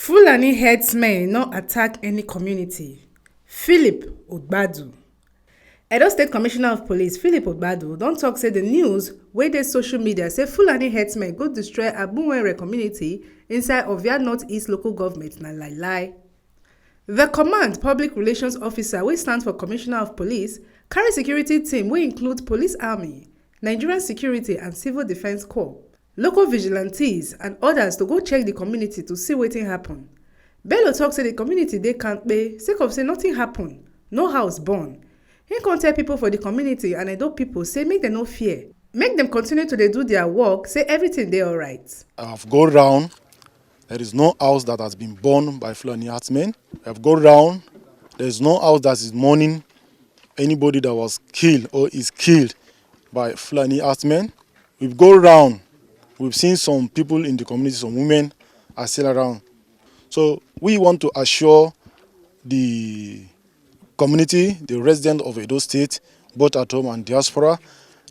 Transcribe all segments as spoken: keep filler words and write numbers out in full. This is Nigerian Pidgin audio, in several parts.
Fulani herdsmen no attack any community. Philip Ogbadu. Edo State Commissioner of Police Philip Ogbadu don talk say the news wey dey social media say Fulani herdsmen go destroy Abunwere community inside Ovia Northeast local government na lie lie. The command public relations officer wey stand for Commissioner of Police carry security team wey include police army, Nigerian security and civil defence corps, local vigilantes and others to go check the community to see wetin happen. Bello talk say the community dey kampe sake of say nothing happen, no house burn. He come tell people for the community and Edo people say make dem no fear, make dem continue to dey do their work, say everything dey alright. I've gone round. There is no house that has been burned by Fulani herdsmen. I've gone round. There is no house that is mourning anybody that was killed or is killed by Fulani herdsmen. We've gone round. We've seen some people in the community, some women are still around. So we want to assure the community, the residents of Edo State, both at home and diaspora,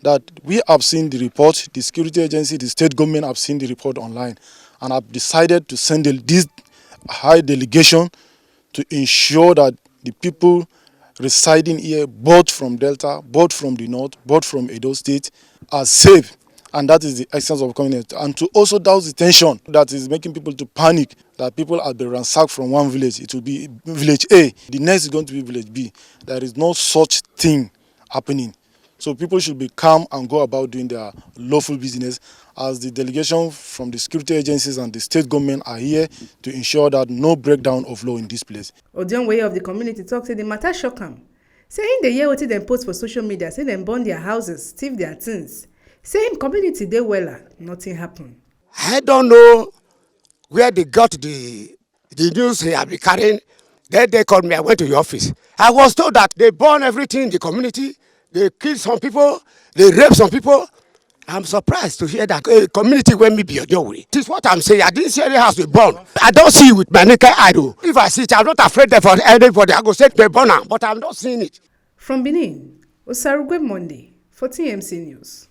that we have seen the report, the security agency, the state government have seen the report online, and have decided to send the- this high delegation to ensure that the people residing here, both from Delta, both from the north, both from Edo State, are safe. And that is the essence of community. And to also douse the tension that is making people to panic that people have been ransacked from one village, it will be village A. The next is going to be village B. There is no such thing happening. So people should be calm and go about doing their lawful business as the delegation from the security agencies and the state government are here to ensure that no breakdown of law in this place. Odionweye of the community talk say the matter shock am. Say him dey hear wetin dem post for social media, say dem burn their houses, thief their things. Say him community dey wella, nothing happen. I don't know where they got the the news they have been carrying. Then they called me. I went to your office. I was told that they burn everything in the community. They kill some people. They rape some people. I'm surprised to hear that a community when me be your way. This is what I'm saying. I didn't see any house they burn. I don't see it with my naked eye, though. If I see it, I'm not afraid for anybody. I go say they burn am, but I'm not seeing it. From Benin, Osarugwe Monday for T M C News.